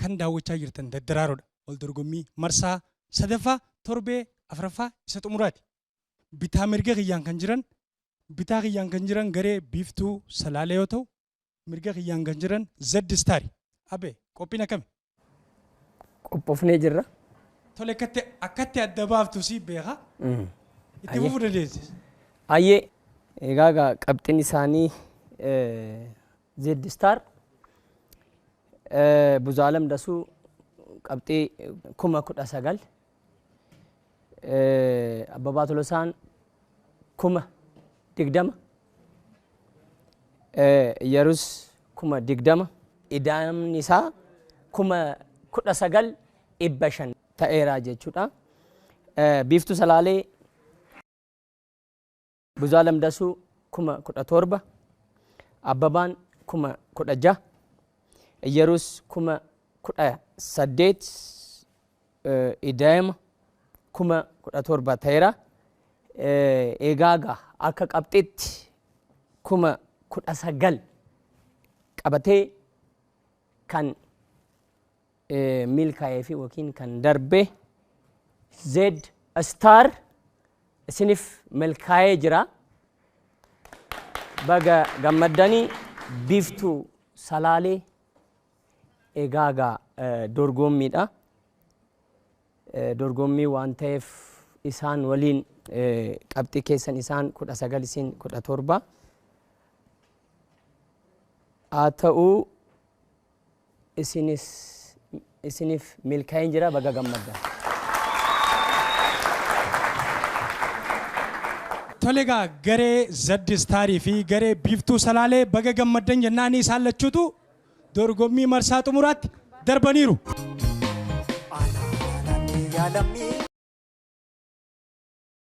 Kan daawwachaa jirtan Daddaraaroodha. Wal dorgommii marsaa sadaffaa torbee afuraffaa isa xumuraati. Bitaa mirga kiyyaan kan jiran bitaa kiyyaan kan jiran garee Biiftuu Salaalee yoo ta'u, mirga kiyyaan kan jiran Z Star. Abe, qophiin akkami? Qophoofnee jirra. Tole, akkatti adda baaftu si beeka. Itti fufuu dandeessi. Ayyee, egaa qabxiin isaanii Z Star Buzaalam Dasuu qabxii 19,000, Abbabaa Tolosaan 20,000, Iyyaruus 20,000, ida'amni isaa 19,500 ta'eera jechuudha. Biiftuu Salaalee Buzaalam Dasuu 17,000, Abbabaan 16,000, Iyyaruus 18,000, ida'ama 17,000 ta'eera. Egaa akka qabxiitti 19,000 qabatee kan milkaa'ee fi yookiin kan darbe Z Star isiniif milkaa'ee jira. Baga gammaddanii. Biiftuu Salaalee egaa dorgommiidha. Dorgommii waan ta'eef isaan waliin qabxii keessan isaan 19 isin 17. Haa ta'uu isinis isiniif milkaa'een jira, baga gammaddan. Tole, egaa garee Z Starii fi garee Biiftuu Salaalee baga gammaddan jennaanii, isaan lachuutu dorgommii marsaa xumuraatti darbaniiru.